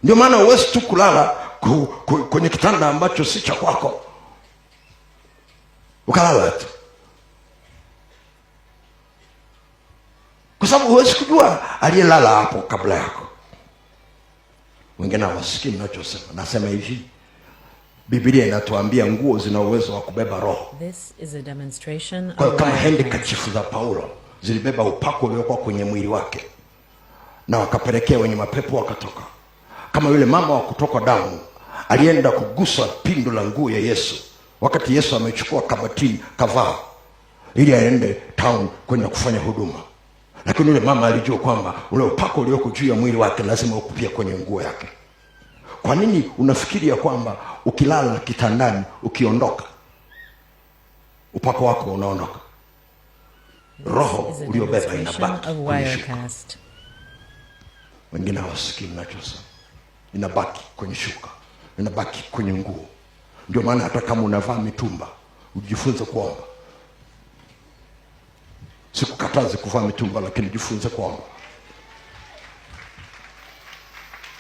Ndio maana huwezi tu kulala kwenye kitanda ambacho si cha kwako ukalala tu, kwa sababu huwezi kujua aliyelala hapo kabla yako. Wengine hawasikii ninachosema. Nasema hivi, Biblia inatuambia nguo zina uwezo wa kubeba roho. This is a demonstration Kwa hiyo of kama Wirecast. handkerchief za Paulo zilibeba upako uliokuwa kwenye mwili wake na wakapelekea wenye mapepo wakatoka. Kama yule mama wa kutoka damu alienda kugusa pindo la nguo ya Yesu wakati Yesu amechukua kabatini kavaa ili aende town kwenda kufanya huduma, lakini yule mama alijua kwamba ule upako ulioko juu ya mwili wake lazima ukupia kwenye nguo yake. Kwa nini unafikiri ya kwamba ukilala kitandani ukiondoka upako wako unaondoka? Roho This is a uliobeba demonstration inabaki of kwenye shuka. Wirecast. Wengine hawasikii ninachosema, inabaki kwenye shuka, inabaki kwenye nguo. Ndio maana hata kama unavaa mitumba ujifunze kuomba. Sikukatazi kuvaa mitumba, lakini jifunze kuomba,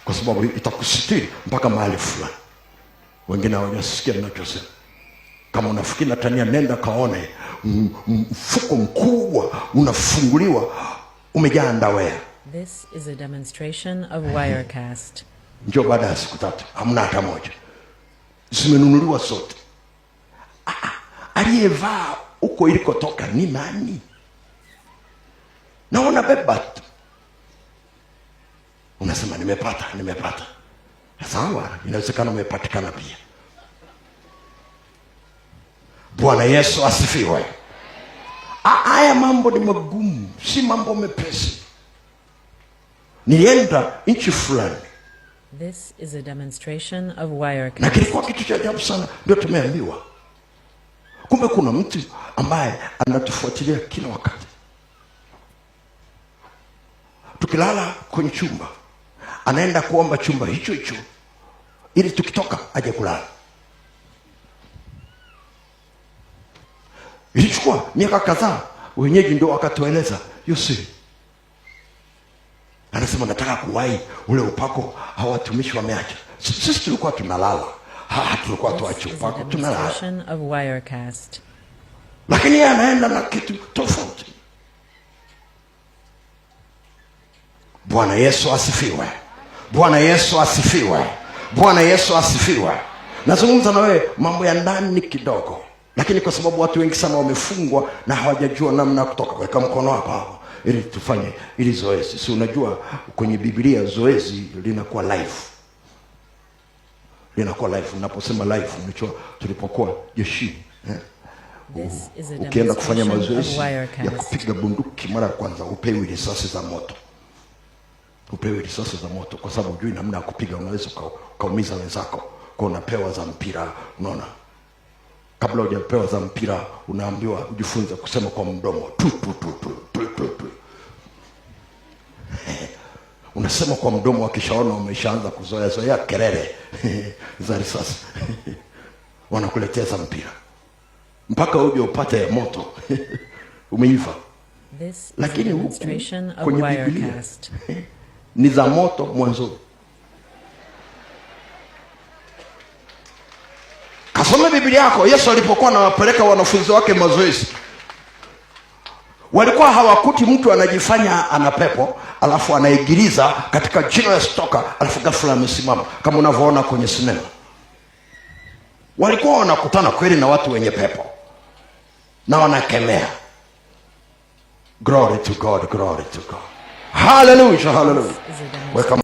kwa sababu itakusitiri mpaka mahali fulani. Wengine hawajasikia ninachosema. Kama unafikiri natania, nenda kaone mfuko mkubwa unafunguliwa umejaa ndawea. This is a demonstration of Wirecast. Njoo baada ya siku 3, hamna hata moja, zimenunuliwa zote. Aliyevaa huko ilikotoka ni nani? Na unabeba tu, unasema nimepata, nimepata. Sawa, inawezekana umepatikana pia. Bwana Yesu asifiwe. Haya mambo ni magumu, si mambo mepesi. Nilienda nchi fulani. This is a demonstration of Na Wirecast. kilikuwa kitu cha ajabu sana, ndio tumeambiwa. Kumbe kuna mtu ambaye anatufuatilia kila wakati. Tukilala kwenye chumba, anaenda kuomba chumba hicho hicho ili tukitoka aje kulala. Ilichukua miaka kadhaa, wenyeji ndio wakatueleza hiyo siri. Anasema nataka kuwahi ule upako hawa watumishi wameacha. Sisi tulikuwa tunalala. Tulikuwa This tuache is a upako, tunalala. demonstration of Wirecast. Lakini yeye anaenda na kitu tofauti. Bwana Yesu asifiwe. Bwana Yesu asifiwe. Bwana Yesu asifiwe. Nazungumza na wewe mambo ya ndani kidogo, lakini kwa sababu watu wengi sana wamefungwa na hawajajua namna ya kutoka. Weka mkono wako hapo ili tufanye ili zoezi. Si unajua kwenye Biblia zoezi linakuwa live. Linakuwa live. Ninaposema live, unajua tulipokuwa jeshini, This is a Ukienda kufanya demonstration of mazoezi ya Wirecast. kupiga bunduki mara ya kwanza, upewi risasi za moto. Upewi risasi za moto kwa sababu hujui namna ya kupiga, unaweza ukaumiza wenzako. Kwa unapewa za mpira, unaona? Kabla hujapewa za mpira unaambiwa ujifunze kusema kwa mdomo tu tu tu tu tu tu tu. Unasema kwa mdomo, wakishaona umeshaanza kuzoea zoea kelele za risasi. Wanakuletea za mpira mpaka uje upate ya moto. Umeiva. This is a Lakini huku demonstration of kwenye Biblia Wirecast. ni za moto mwanzo. Kasome Biblia yako. Yesu alipokuwa anawapeleka wanafunzi wake mazoezi, walikuwa hawakuti mtu anajifanya ana pepo alafu anaigiliza katika jina la Yesu toka, alafu ghafla amesimama kama unavyoona kwenye sinema. Walikuwa wanakutana kweli na watu wenye pepo na wanakemea. Glory to God, glory to God. Hallelujah, hallelujah. This is a Weka